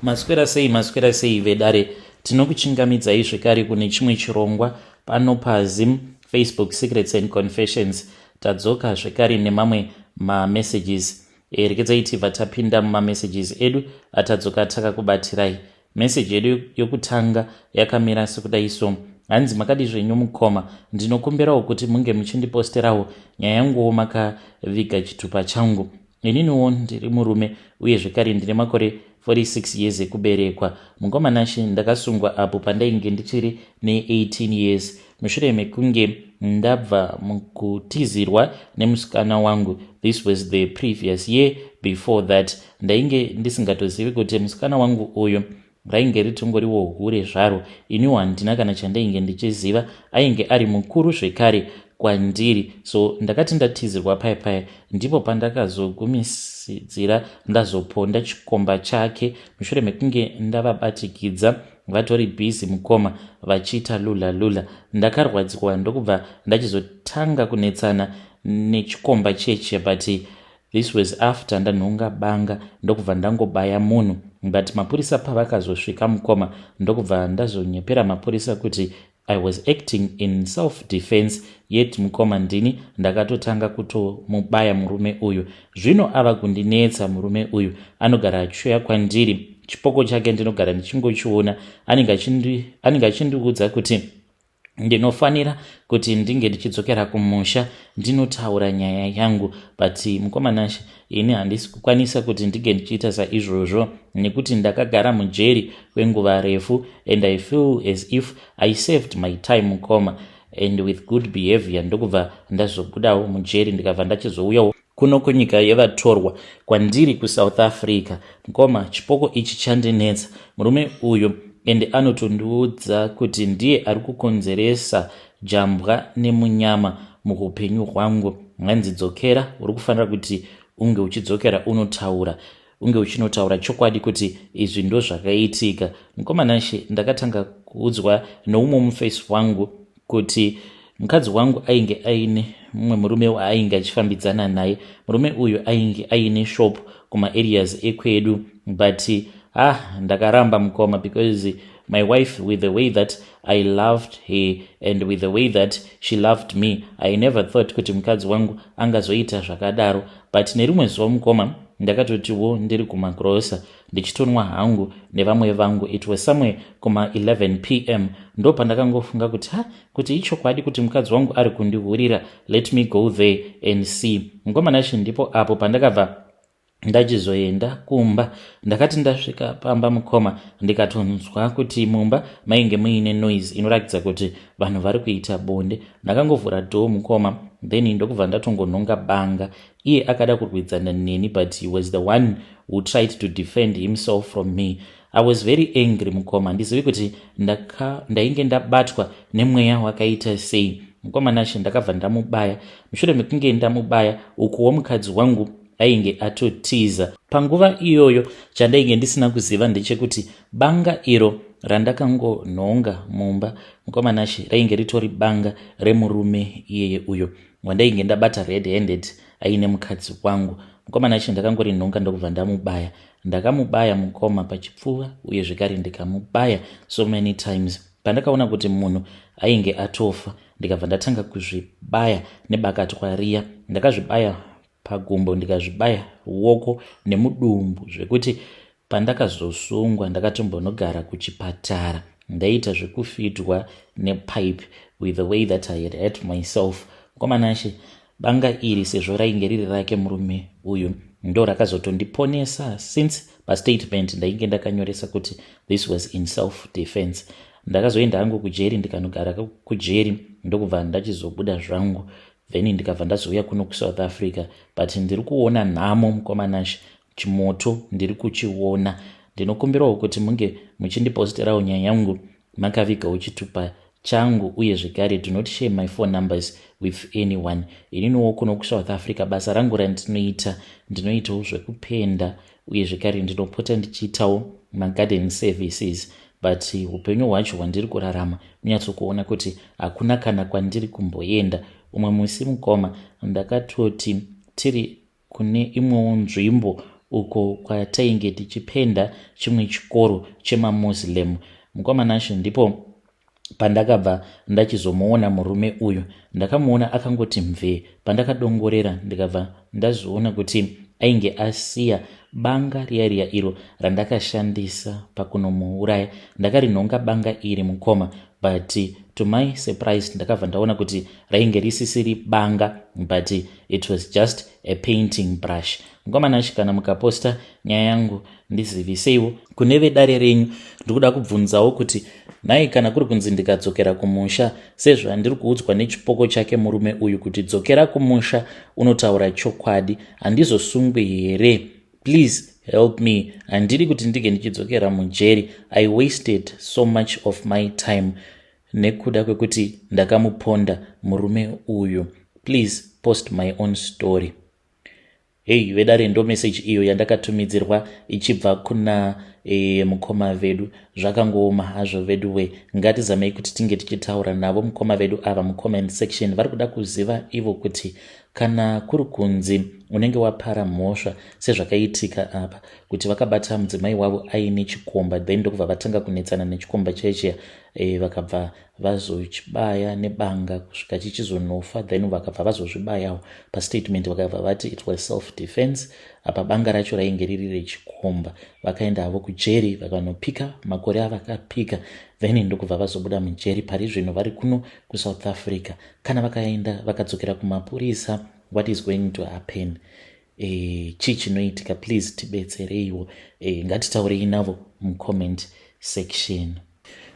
Maswera sei, maswera sei vedare. Tinokuchingamidzai zvekare kune chimwe chirongwa pano paZim Facebook Secrets and Confessions. Tadzoka zvekare nemamwe mamessages. E, regedzai tibva tapinda mumamessages edu atadzoka takakubatirai. Message yedu yokutanga yakamira sekudai so. Hanzi makadi zvenyu mukoma, ndinokumbirawo kuti munge muchindiposterawo nyaya yanguwo makaviga chitupa changu. Ininiwo ndiri murume uye zvekare ndine makore 46 years ekuberekwa. Mukoma Nashe, ndakasungwa apo pandainge ndichiri ne18 years mushure mekunge ndabva mukutizirwa nemusikana wangu. This was the previous year. Before that ndainge ndisingatozivi kuti musikana wangu uyu rainge ritongoriwo hure zvaro. Iniwo handina kana chandainge ndichiziva. Ainge ari mukuru zvekare kwandiri, so ndakati ndatizirwa paya paya ndipo pandakazogumisidzira ndazoponda chikomba chake mushure mekunge ndavabatikidza vatori bhizi mukoma vachiita lula lula. Ndakarwadziwa ndokubva ndachizotanga kunetsana nechikomba cheche, but this was after ndanhonga banga ndokubva ndangobaya munhu. But mapurisa pavakazosvika mukoma, ndokubva ndazonyepera mapurisa kuti I was acting in self defense, yet mukoma ndini ndakatotanga kutomubaya murume uyu. Zvino ava kundinetsa murume uyu, anogara achiuya kwandiri. Chipoko chake ndinogara ndichingochiona. Anenge achindiudza kuti ndinofanira kuti ndinge ndichidzokera kumusha ndinotaura nyaya yangu, but mukoma Nashe, ini handisi kukwanisa kuti ndinge ndichiita saizvozvo nekuti ndakagara mujeri kwenguva refu and I feel as if I saved my time mukoma, and with good behavior ndokubva ndazobudawo mujeri, ndikabva ndachizouyawo kuno kunyika yevatorwa kwandiri kuSouth Africa. Mukoma, chipoko ichi chandinetsa. Murume uyu ende anotondiudza kuti ndiye ari kukonzeresa jambwa nemunyama muupenyu hwangu. Hanzi dzokera, uri kufanira kuti unge uchidzokera unotaura, unge uchinotaura chokwadi kuti izvi ndo zvakaitika. Mukoma Nashe, ndakatanga kuudzwa neumwe mufesi wangu kuti mukadzi wangu ainge aine mumwe murume waainge achifambidzana naye. Murume uyu ainge aine shop kumaareas ekwedu, but ah, ndakaramba mukoma, because my wife, with the way that I loved her and with the way that she loved me, I never thought kuti mukadzi wangu angazoita zvakadaro. But nerimwe zuva mukoma, ndakatotiwo ndiri kumagrosa ndichitonwa hangu nevamwe vangu. It was somewhere kuma11 p.m. Ndo pandakangofunga kuti ha, kuti ichokwadi kuti mukadzi wangu ari kundihurira, let me go there and see. Mukoma Nashe, ndipo apo pandakabva ndachizoenda kumba. Ndakati ndasvika pamba mukoma, ndikatonzwa kuti mumba mainge muine noise inoratidza kuti vanhu vari kuita bonde. Ndakangovhura door mukoma, then ndokubva ndatongonhonga banga. Iye akada kurwidzana neni, but he was the one who tried to defend himself from me. I was very angry mukoma. Handizivi kuti ndainge ndabatwa nemweya wakaita sei. Mukoma Nashe, ndakabva ndamubaya. Mushure mekunge ndamubaya, ukuwo mukadzi wangu ainge atotiza panguva iyoyo. Chandainge ndisina kuziva ndechekuti banga iro randakangonhonga mumba, mukoma Nashe, rainge ritori banga remurume iyeye uyo wandainge ndabata red handed aine mukadzi wangu. Mukoma Nashe, ndakangorinhonga ndokubva ndamubaya. Ndakamubaya mukoma pachipfuva uye zvekare ndikamubaya so many times. Pandakaona kuti munhu ainge atofa, ndikabva ndatanga kuzvibaya nebakatwa riya. Ndakazvibaya pagumbo, ndikazvibaya ruoko nemudumbu, zvekuti pandakazosungwa ndakatombonogara kuchipatara, ndaita zvekufidwa nepipe with the way that I had hurt myself. Mukoma Nashe, banga iri, sezvo rainge riri rake murume uyu, ndo rakazotondiponesa, since pastatement ndainge ndakanyoresa kuti this was in self defense. Ndakazoenda hangu kujeri, ndikanogara kujeri, ndokubva ndachizobuda zvangu, then ndikabva ndazouya kuno kuSouth Africa. But ndiri kuona nhamo mukoma Nashe, chimoto ndiri kuchiona. Ndinokumbirawo kuti munge muchindiposterawo nyaya yangu makavigawo chitupa changu, uye zvekare do not share my phone numbers with anyone. Ininiwo kuno kuSouth Africa basa rangu randinoita, ndinoitawo zvekupenda, uye zvekare ndinopota ndichiitawo magarden services, but upenyu hwacho hwandiri kurarama unyatsokuona kuti hakuna kana kwandiri kumboenda. Umwe musi mukoma, ndakatoti tiri kune imwewo nzvimbo. uko kwatainge tichipenda chimwe chikoro chemaMuslim. Mukoma Nashe, ndipo pandakabva ndachizomuona murume uyu. Ndakamuona akangoti mvee. Pandakadongorera, ndikabva ndazoona kuti ainge asiya banga riya riya iro randakashandisa pakunomuuraya. Ndakarinhonga banga iri, mukoma, but to my surprise ndakabva ndaona kuti rainge risisiri banga, but it was just a painting brush. Mukoma Nashe, kana mukaposta nyaya yangu, ndiziviseiwo kune vedare renyu. Ndikuda kubvunzawo kuti nhai, kana kuri kunzi ndikadzokera kumusha, sezvandiri kuudzwa nechipoko chake murume uyu kuti dzokera kumusha unotaura chokwadi, handizosungwi here? Please help me. Handiri kuti ndinge ndichidzokera mujeri. I wasted so much of my time nekuda kwekuti ndakamuponda murume uyu. Please post my own story. Hei vedare, ndo meseji iyo yandakatumidzirwa ichibva kuna mukoma vedu. Zvakangooma hazvo vedu we. Ngatizamei kuti tinge tichitaura navo mukoma vedu ava mucomment section. Vari kuda kuziva ivo kuti kana kuri kunzi unenge wapara mhosva sezvakaitika apa, kuti vakabata mudzimai wavo aine chikomba, then ndokubva vatanga kunetsana nechikomba chaichiya, vakabva vazochibaya nebanga kusvika chichizonofa, then vakabva vazozvibayawo. Pastatement vakabva vati it was self defense. Apa banga racho rainge riri rechikomba. Vakaenda havo kujeri, vakanopika makore avakapika, then ndokubva vazobuda mujeri. Pari zvino vari kuno kuSouth Africa. Kana vakaenda vakadzokera kumapurisa, what is going to happen? Chii chinoitika? Please tibetsereiwo. Ngatitaurei navo mucomment section.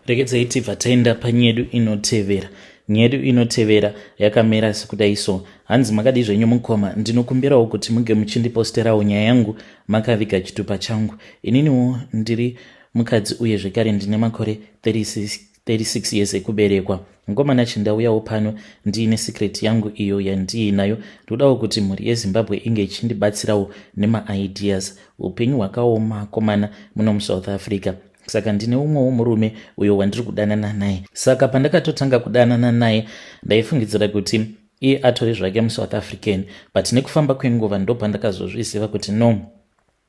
Regedzai tibva taenda panyedu inotevera. Nyedu inotevera yakamira sekudai so. Hanzi, "Makadi zvenyu mukoma? Ndinokumbirawo kuti munge muchindiposterawo nyaya yangu makaviga chitupa changu. Ininiwo ndiri mukadzi uye zvekare ndine makore 36 years ekuberekwa. Mukoma Nashe, ndauyawo pano ndiine secret yangu iyo yandiinayo. Ndodawo kuti mhuri yeZimbabwe inge ichindibatsirawo nemaideas. Upenyu hwakaoma komana muno muSouth Africa. Saka ndine umwewo murume uyo wandiri kudanana naye. Saka pandakatotanga kudanana naye, ndaifungidzira kuti iye atori zvake muSouth African, but nekufamba kwenguva ndo pandakazozviziva kuti no,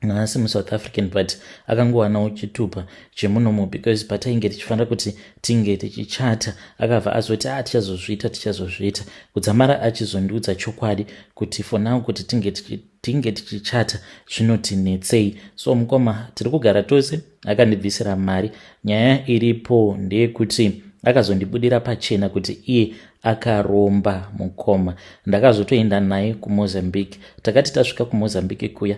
haasi muSouth African, but akangowanawo chitupa chemunomo, because patainge tichifanira kuti tinge tichichata, akabva azoti a ah, tichazozviita, tichazozviita, kudzamara achizondiudza chokwadi kuti for now kuti tinge tichichata zvinotinetsei. So mukoma, tiri kugara tose, akandibvisira mari. Nyaya iripo ndeyekuti akazondibudira pachena kuti iye akaromba. Mukoma, ndakazotoenda naye kuMozambique. Takati tasvika kuMozambique kuya,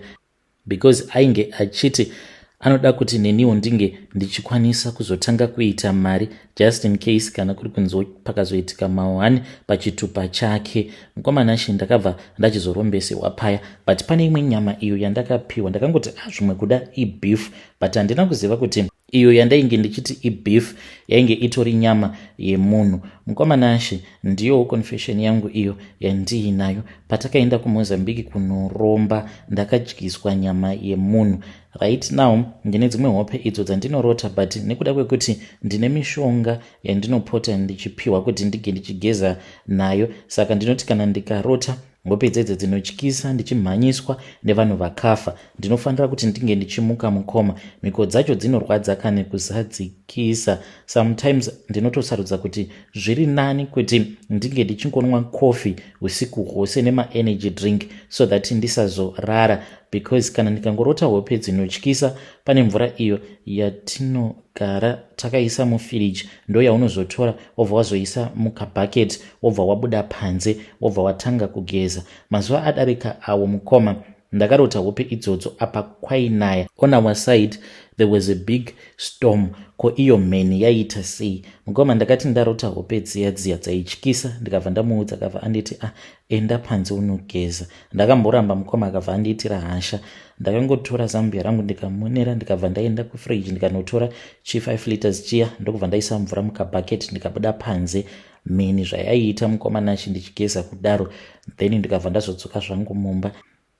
because ainge achiti anoda kuti neniwo ndinge ndichikwanisa kuzotanga kuita mari, just in case kana kuri kunzi pakazoitika mawani pachitupa chake. Mukoma Nashe, ndakabva ndachizorombesewa paya, but pane imwe nyama iyo yandakapiwa. Ndakangoti ah, zvimwe kuda ibeef, but handina kuziva kuti iyo yandainge ndichiti ibeef yainge itori nyama yemunhu. Mukoma Nashe, ndiyowo confession yangu iyo yandiinayo. Patakaenda kuMozambique kunoromba, ndakadyiswa nyama yemunhu. Right now ndine dzimwe hope idzo dzandinorota, but nekuda kwekuti ndine mishonga yandinopota ndichipiwa kuti ndinge ndichigeza nayo, saka ndinoti kana ndikarota hope dzedze dzinotyisa ndichimhanyiswa nevanhu vakafa, ndinofanira kuti ndinge ndichimuka. Mukoma, mhiko dzacho dzinorwadza kane kuzadzikisa. Sometimes ndinotosarudza kuti zviri nani kuti ndinge ndichingonwa coffee usiku hwose nemaenergy drink so that ndisazorara, because kana ndikangorota hope dzinotyisa, pane mvura iyo yatinogara takaisa mufiriji, ndo yaunozotora wobva wazoisa mukabhaketi, wobva wabuda panze, wobva watanga kugeza. Mazuva adarika awo, mukoma, ndakarota hope idzodzo. Apa kwainaya. On our side there was a big storm. Ko iyo mheni yaita sei? Mukoma, ndakati ndarota hope dziya dziya dzaityisa, ndikabva ndamuudza. Akabva anditi, 'Ah, enda panze unogeza.' Ndakamboramba, mukoma, akabva andiitira hasha. Ndakangotora zambia rangu, ndikamonera, ndikabva ndaenda kufriji, ndikanotora chi5 liters chiya, ndokubva ndaisa mvura mukabhaketi, ndikabuda panze. Mheni zvayaiita, mukoma Nashe, ndichigeza kudaro, then ndikabva ndazodzoka zvangu mumba.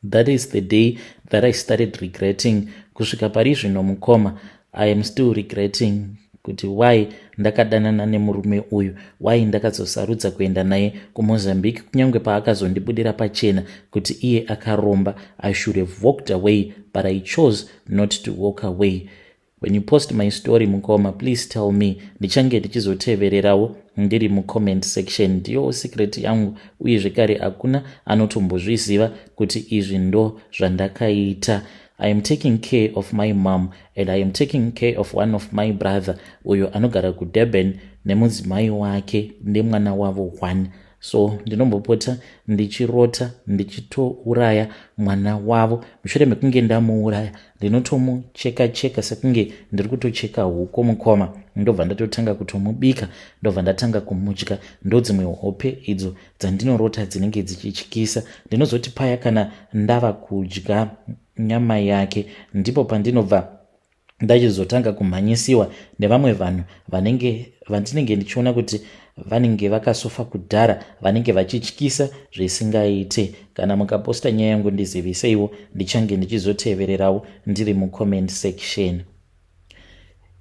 That is the day that I started regretting. Kusvika pari zvino, mukoma, I am still regretting. kuti why ndakadanana nemurume uyu, why ndakazosarudza kuenda naye kuMozambique, kunyange paakazondibudira pachena kuti iye akaromba. I should have walked away, but I chose not to walk away. When you post my story, mukoma, please tell me. Ndichange ndichizotevererawo ndiri mucomment section. Ndiyo secret yangu, uye zvekare hakuna anotombozviziva kuti izvi ndo zvandakaita. I am taking care of my mom and I am taking care of one of my brother uyo anogara kuDurban nemudzimai wake nemwana wavo one. So ndinombopota ndichirota ndichitouraya mwana wavo. Mushure mekunge ndamuuraya, ndinotomucheka cheka sekunge ndiri kutocheka huku, mukoma, ndobva ndatotanga kutomubika, ndobva ndatanga kumudya. Ndodzimwe hope idzo dzandinorota dzinenge dzichityisa. Ndinozoti paya kana ndava kudya nyama yake, ndipo pandinobva ndachizotanga kumhanyisiwa nevamwe vanhu vanenge vandinenge ndichiona kuti vanenge vakasofa kudhara, vanenge vachityisa zvisingaite. Kana mukaposta nyaya yangu, ndiziviseiwo. Ndichange ndichizotevererawo ndiri mucomment section.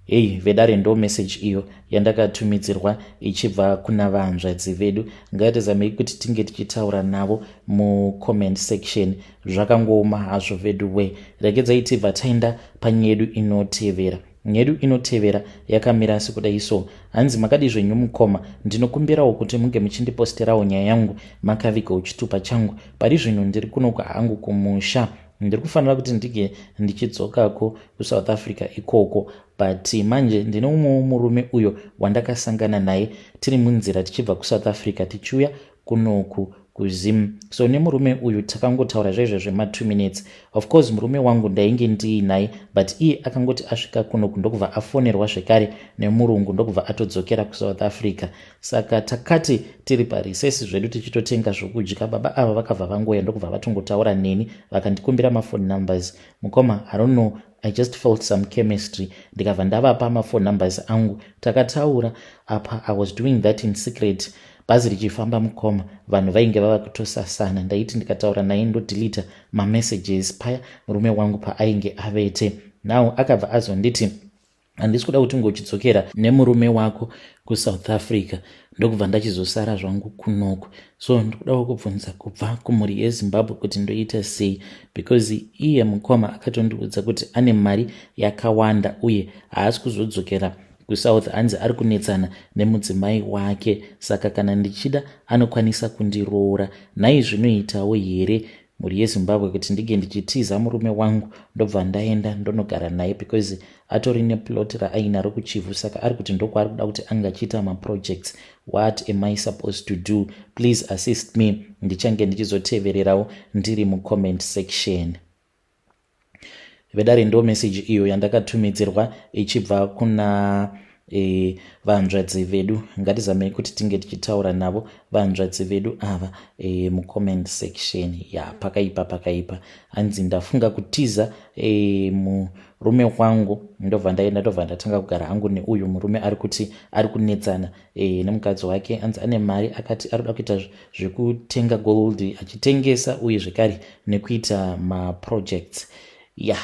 Hei vedare, ndo message iyo yandakatumidzirwa ichibva kuna vanzvadzi vedu. Ngatizamei kuti tinge tichitaura navo mucomment section. Zvakangooma hazvo vedu we. Regedzai tibva taenda panyedu inotevera. Nyedu inotevera yakamira sekudai so. Hanzi, "Makadi zvenyu mukoma? Ndinokumbirawo kuti munge muchindiposterawo nyaya yangu makavigawo chitupa changu. Pari zvino ndiri kunoku hangu kumusha. Ndiri kufanira kuti ndinge ndichidzokako kuSouth Africa ikoko, but manje ndine umwewo murume uyo wandakasangana naye tiri munzira tichibva kuSouth Africa tichiuya kunoku kuZim. So nemurume uyu takangotaura zvaizvo zvema2 minutes. Of course murume wangu ndainge ndiinaye, but iye akangoti asvika kunoku ndokubva afonerwa zvekare nemurungu, ndokubva atodzokera kuSouth Africa. Saka takati tiri parecess zvedu tichitotenga zvokudya, baba ava vakabva vangoya, ndokubva vatongotaura neni, vakandikumbira mafone numbers. Mukoma, I don't know, I just felt some chemistry, ndikabva ndavapa mafone numbers angu. Takataura apa. I was doing that in secret. Bhazi richifamba, mukoma, vanhu vainge vava kutosasana. Ndaiti ndikataura naye ndodeleta mamessages paya murume wangu paainge avete. Now akabva azonditi, 'Handisi kuda kuti ungochidzokera nemurume wako kuSouth Africa.' Ndokubva ndachizosara zvangu kunoku. So ndikudawo kubvunza kubva kumhuri yeZimbabwe kuti ndoita sei, because iye mukoma akatondiudza kuti ane mari yakawanda uye haasi kuzodzokera kuSouth. Hanzi ari kunetsana nemudzimai wake, saka kana ndichida anokwanisa kundiroora. Nhai, zvinoitawo here, mhuri yeZimbabwe, kuti ndinge ndichitiza murume wangu, ndobva ndaenda ndonogara naye, because atori neplot raainaro kuChivhu? Saka ari kuti ndokwaari kuda kuti ange achiita maprojects. What am I supposed to do? Please assist me. Ndichange ndichizotevererawo ndiri mucomment section." Vedare, ndo message iyo yandakatumidzirwa ichibva kuna vanzvadzi vedu. Ngatizamei kuti tinge tichitaura navo vanzvadzi vedu ava mucomment section. Ya, pakaipa, pakaipa. Hanzi, "Ndafunga kutiza murume wangu, ndobva ndaenda, ndobva ndatanga kugara hangu neuyu murume ari kuti ari kunetsana nemukadzi wake. Hanzi ane mari, akati ari kuda kuita zvekutenga gold achitengesa, uye zvekare nekuita maprojects." Ya,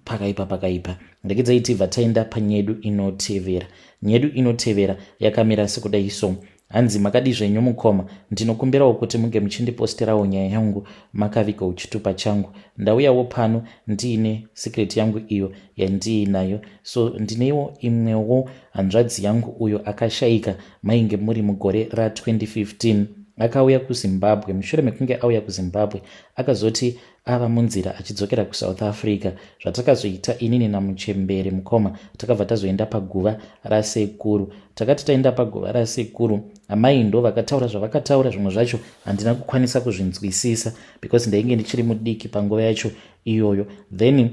pakaipa, pakaipa. Ndekedzai tibva taenda panyedu inotevera. Nyedu inotevera yakamira sekudai so. Hanzi, "Makadi zvenyu mukoma? Ndinokumbirawo kuti munge muchindiposterawo nyaya yangu makavigawo chitupa changu. Ndauyawo pano ndiine secret yangu iyo yandiinayo. So ndinewo imwewo hanzvadzi yangu uyo akashayika mainge muri mugore ra2015. Akauya kuZimbabwe. Mushure mekunge auya kuZimbabwe, akazoti ava munzira achidzokera kuSouth Africa, zvatakazoita inini namuchembere, mukoma, takabva tazoenda paguva rasekuru. Takati taenda paguva rasekuru, amai ndo vakataura zvavakataura. Zvimwe zvacho handina kukwanisa kuzvinzwisisa because ndainge ndichiri mudiki panguva yacho iyoyo. Then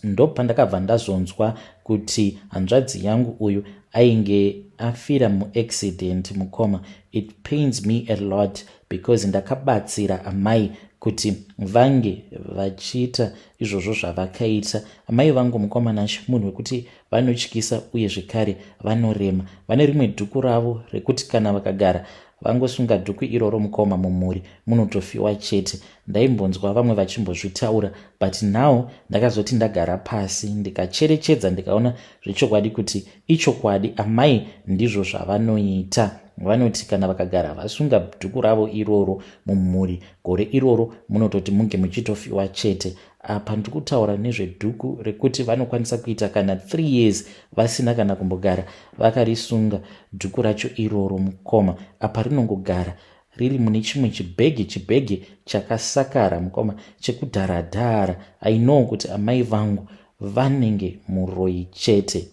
ndopandakabva ndazonzwa kuti hanzvadzi yangu uyu ainge afira muaccident. Mukoma, it pains me a lot because ndakabatsira amai kuti vange vachiita izvozvo zvavakaita. Amai vangu, mukoma Nashe, munhu wekuti vanotyisa uye zvekare vanorema. Vane rimwe dhuku ravo rekuti kana vakagara Vangosunga dhuku iroro mukoma, mumhuri munotofiwa chete. Ndaimbonzwa vamwe vachimbozvitaura, but now ndakazoti ndagara pasi ndikacherechedza, ndikaona zvechokwadi kuti ichokwadi, amai ndizvo zvavanoita. Vanoti kana vakagara vasunga dhuku ravo iroro mumhuri, gore iroro munototi munge muchitofiwa chete. Apa ndiri kutaura nezvedhuku rekuti vanokwanisa kuita kana 3 years vasina kana kumbogara vakarisunga dhuku racho iroro mukoma. Apa rinongogara riri mune chimwe chibhegi, chibhegi chakasakara mukoma, chekudharadhara. I know kuti amai vangu vanenge muroi chete.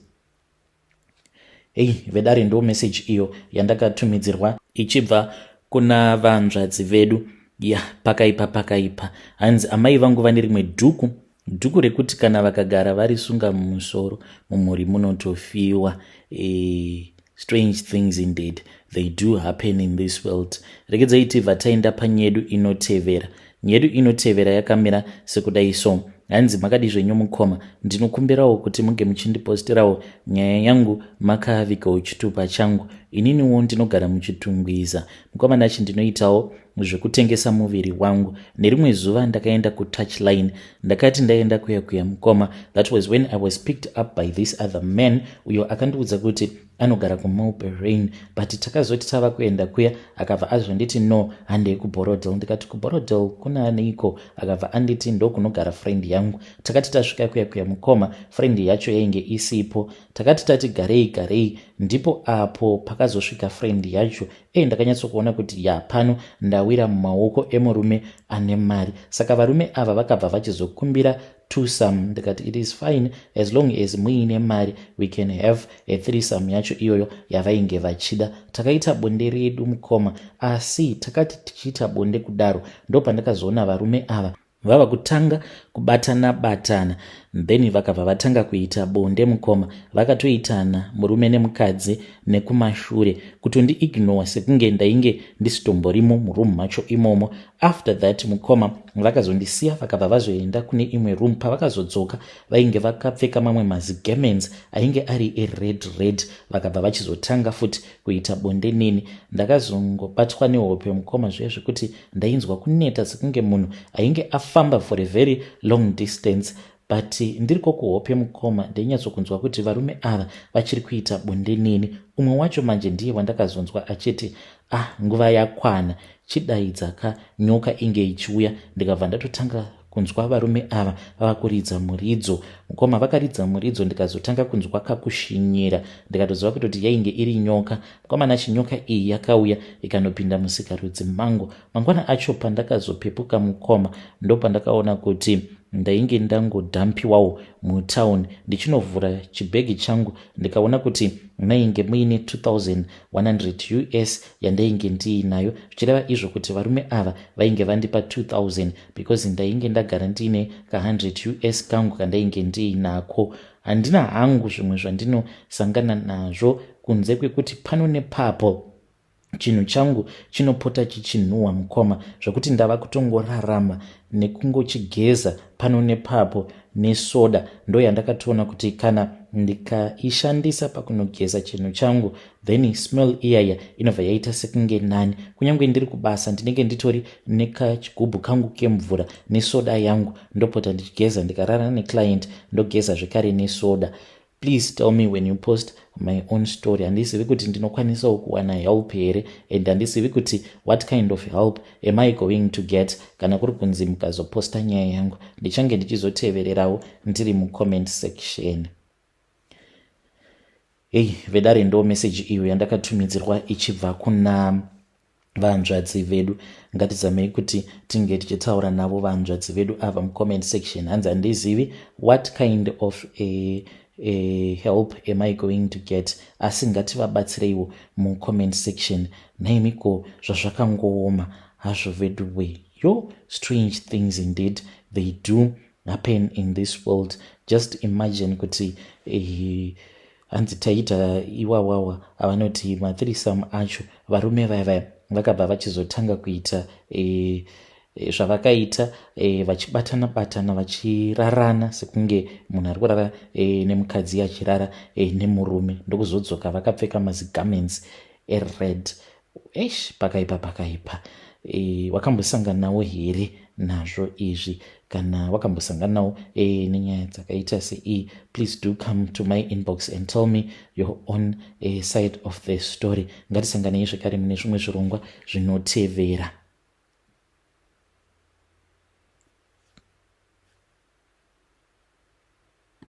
Hei vedare, ndo meseji iyo yandakatumidzirwa ichibva kuna vanzvadzi vedu. Ya, pakaipa, pakaipa. Hanzi amai vangu vane rimwe dhuku, dhuku rekuti kana vakagara varisunga mumusoro, mumhuri munotofiwa. Strange things indeed, they do happen in this world. Regedzai tibva taenda panyedu inotevera. Nyedu inotevera yakamira sekudai so. Hanzi, "Makadi zvenyu mukoma? Ndinokumbirawo kuti munge muchindipostirawo nyaya yangu makavigawo chitupa changu. Ininiwo ndinogara muChitungwiza. Mukoma Nachi, ndinoitawo zvekutengesa muviri wangu. Nerimwe zuva ndakaenda kuTouchline. Ndakati ndaenda kuya kuya mukoma, that was when I was picked up by this other man uyo akandiudza kuti anogara kuMabelreign, but takazoti tava kuenda kuya, akabva azonditi, 'No, handei kuBorrowdale.' Ndikati, 'KuBorrowdale kuna neiko?' Akabva anditi, 'Ndokunogara friend yangu.' Takati tasvika kuya kuya mukoma, friend yacho yainge isipo. Takati tati garei garei, ndipo apo pakazosvika friend yacho. Ndakanyatsokuona kuti ya, pano ndawira mumaoko emurume ane mari. Saka varume ava vakabva vachizokumbira twosome. Ndikati, 'It is fine, as long as muine mari, we can have a threesome yacho iyoyo yavainge vachida. Takaita bonde redu mukoma, asi takati tichiita bonde kudaro, ndo pandakazoona varume ava vava kutanga kubatana batana. Then vakabva vatanga kuita bonde mukoma, vakatoitana murume nemukadzi nekumashure, kutondiignore sekunge ndainge ndisitomborimo muroom macho imomo. After that mukoma, vakazondisiya, vakabva vazoenda kune imwe room. Pavakazodzoka, vainge vakapfeka mamwe mazigarments ainge ari ered red. Vakabva vachizotanga futi kuita bonde neni. Ndakazongobatwa nehope mukoma, zviya zvekuti ndainzwa kuneta sekunge munhu ainge afamba for a very long distance. But ndiri kokuhope mukoma, ndainyatsokunzwa kuti varume ava vachiri kuita bonde neni. Umwe wacho manje ndiye wandakazonzwa achiti, 'Ah, nguva yakwana, chidaidza ka nyoka inge ichiuya.' Ndikabva ndatotanga kunzwa varume ava vava kuridza muridzo mukoma. Vakaridza muridzo, ndikazotanga kunzwa kakushinyira, ndikatoziva kutoti yainge iri nyoka mukomana. Chinyoka iyi yakauya ikanopinda musikarudzi mangu. Mangwana acho pandakazopepuka mukoma, ndopandakaona kuti ndainge ndangodhampiwawo mutown. Ndichinovhura chibhegi changu, ndikaona kuti mainge muine 2100 US yandainge ndiinayo, zvichireva izvo kuti varume ava vainge vandipa 2000, because ndainge ndagara ndiine ka100 US kangu kandainge ndiinako. Handina hangu zvimwe zvandinosangana nazvo kunze kwekuti pano nepapo chinhu changu chinopota chichinhuhwa mukoma, zvokuti ndava kutongorarama nekungochigeza pano nepapo nesoda. Ndo yandakatoona kuti kana ndikaishandisa pakunogeza chinhu changu, then smell iyaya inobva yaita sekunge nani. Kunyange ndiri kubasa, ndinenge nditori nekachigubhu kangu kemvura nesoda yangu, ndopota ndichigeza. Ndikarara neclient, ndogeza zvekare nesoda. Please tell me when you post my own story. Handizivi kuti ndinokwanisawo kuwana help here, and handizivi kuti what kind of help am I going to get kana kuri kunzi mukazoposta nyaya yangu. Ndichange ndichizotevererawo ndiri mucomment section. Hei vedare, ndo meseji iyo yandakatumidzirwa ichibva kuna vanzvadzi vedu. Ngatizamei kuti tinge tichitaura navo vanzvadzi vedu ava mucomment section. Hanzi, "Handizivi what kind of a help am I going to get, asi ngativabatsireiwo mucomment section." Naimiko, zvazvakangooma hazvo vedu we. Yo, strange things indeed, they do happen in this world. Just imagine kuti hanzi taita iwawawa avanoti mathreesome acho, varume vaya vaya vakabva vachizotanga kuita zvavakaita, vachibatana batana, vachirarana sekunge munhu ari kurara nemukadzi achirara nemurume, ndokuzodzoka vakapfeka mazigarments ered. Eish, pakaipa, pakaipa. Wakambosanganawo here nazvo izvi? Kana wakambosanganawo nenyaya dzakaita sei, please do come to my inbox and tell me your own side of the story. Ngatisanganei zvekare mune zvimwe zvirongwa zvinotevera.